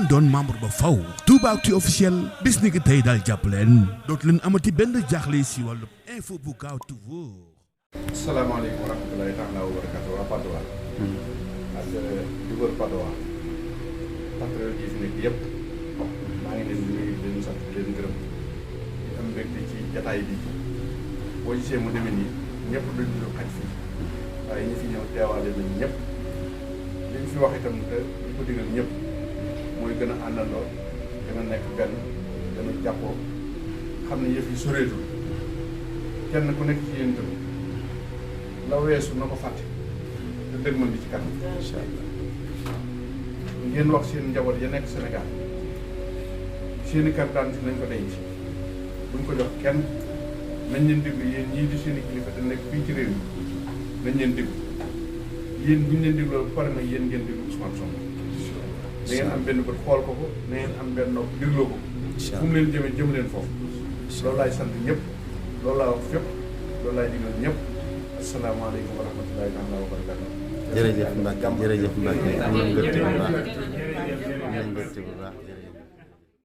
doon membre ba faw Toubaactu officiel bis ni ki tey daal jàpp leen dootu leen amati benn jaaxle si wàllu info bu gaaw te wóor. asalaamaaleykum wa rahmatulahi taala wa barakatu waa Padoa ak di wër Padoa patriote yi fi nekk yëpp maa ngi leen di nuyu di leen sant di leen gërëm di am mbégte ci jataay bi boo gisee mu demee nii ñëpp dañu ñu xaj fi waaye ñi fi ñëw teewaale nañ ñëpp li ñu fi wax itam te ñu ko digal ñëpp mooy gën a àndandoo gën a nekk benn gën a jàppoo xam ne yëf yi soreetul kenn ku nekk ci yéen itam la weesu na ko fàtte te dëgg mën di ci kanam incha allah ngeen wax seen njaboot ya nekk Sénégal seeni carte d'identité nañ ko denc buñ ko jox kenn nañ leen déglu yéen ñii di seeni kilifa te nekk fii ci réew mi nañ leen déglu yéen buñ leen dégloo ba pare nag yéen ngeen déglu Ousmane Sonko da ngeen am benn bët xool ko na ngeen am benn nopp dégloo ko fu mu leen jëmee jëm leen foofu loolu laay sant ñëpp loolu laa wax fépp loolu laay digal ñëpp asalaamaaleykum wa rahmatulahi taala wa barakatu. jërëjëf Mbacké jërëjëf Mbacké am na mbégte bu baax am na mbégte bu baax.